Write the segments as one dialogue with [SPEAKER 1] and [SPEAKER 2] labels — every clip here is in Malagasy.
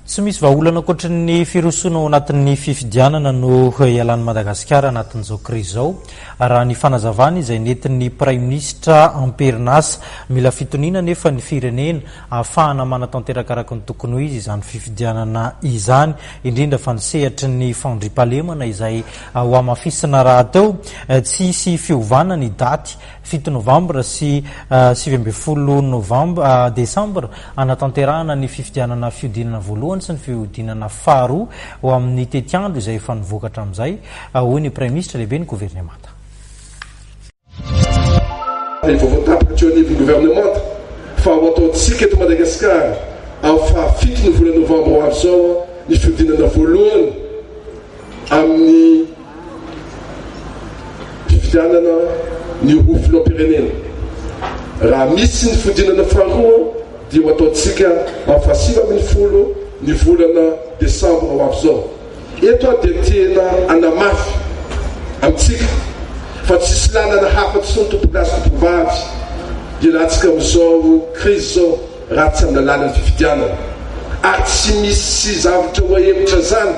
[SPEAKER 1] Tsy misy vahaolana ankoatry ny firosoana ao anatin'ny fifidianana no hialan'i Madagasikara anatin'izao krizy izao, raha ny fanazavana izay nentin'ny Praiminisitra am-perinasa. Mila fitoniana anefa ny firenena ahafahana manatanteraka araka ny tokony ho izy izany fifidianana izany, indrindra fa ny sehatry ny fandriampahalemana izay hohamafisina rahateo. Tsy hisy fiovana ny daty 7 novambra sy 19 novambra, desambra hanatanterahana ny fifidianana fihodinana voalohany sy ny fihodinana faharoa ho amin'ny tetiandro izay efa nivoaka hatramin'izay, hoy ny Praiminisitra lehiben'ny governemanta.
[SPEAKER 2] Ny vaovao tapaka teo anivon'ny governemanta fa ho ataontsika eto Madagasikara amin'ny fahafito ny volana novambra ho avy izao ny fihodinana voalohany amin'ny fifidianana ny ho filoham-pirenena. Raha misy ny fihodinana faharoa dia ho ataontsika amin'ny faha-19 ny volana desambra ho avy izao. Eto aho dia tena hanamafy amintsika fa tsisy lalana hafa intsony tompokolahy sy tompokovavy hialantsika amin'izao krizy izao raha tsy amin'ny alalan'ny fifidianana ary tsy misy zavatra ho ahemotra izany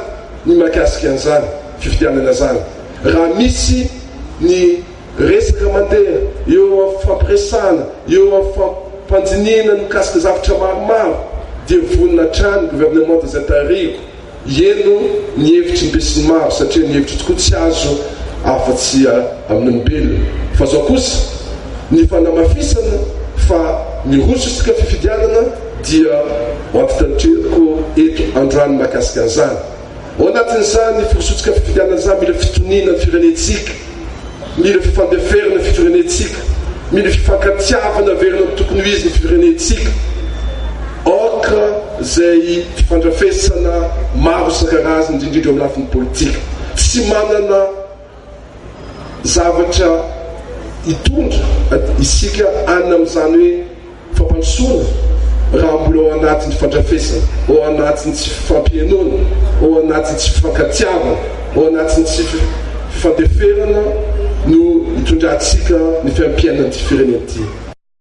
[SPEAKER 2] ny mahakasika an'izany fifidianana izany. Raha misy ny resaka mandeha eo amin'ny fifampiresahana, eo amin'ny fampandinihina ny mikasika zavatra maromaro dia vonona hatrany ny governemanta izay tarihiko hiheno ny hevitry ny besinimaro satria ny hevitro tokoa tsy azo afa-tsy amin'ny olombelona. Fa izao kosa, ny fanamafisana fa miroso isika fifidianana dia ho antitanteriko eto androany mahakasika an'izany. Ao anatin'izany firosoantsika fifidianana izany mila fitoniana ny firenentsika, mila fifandeferana ny firenentsika, mila fifankatiavana averina amin'ny tokony ho izy ny firenentsika. Aoka izay fifandrafesana maro isan-karazany indrindra indrindra eo amin'ny lafiny politika. Tsy manana zavatra hitondra isika any amin'izany hoe fampandrosoana raha mbola ao anatin'ny fandrafesana, ao anatin'ny tsy fifampihenoana, ao anatin'ny tsy fifankatiavana, ao anatin'ny tsy fifandeferana no hitondrantsika ny fiaimpiainan'ity firenena ity.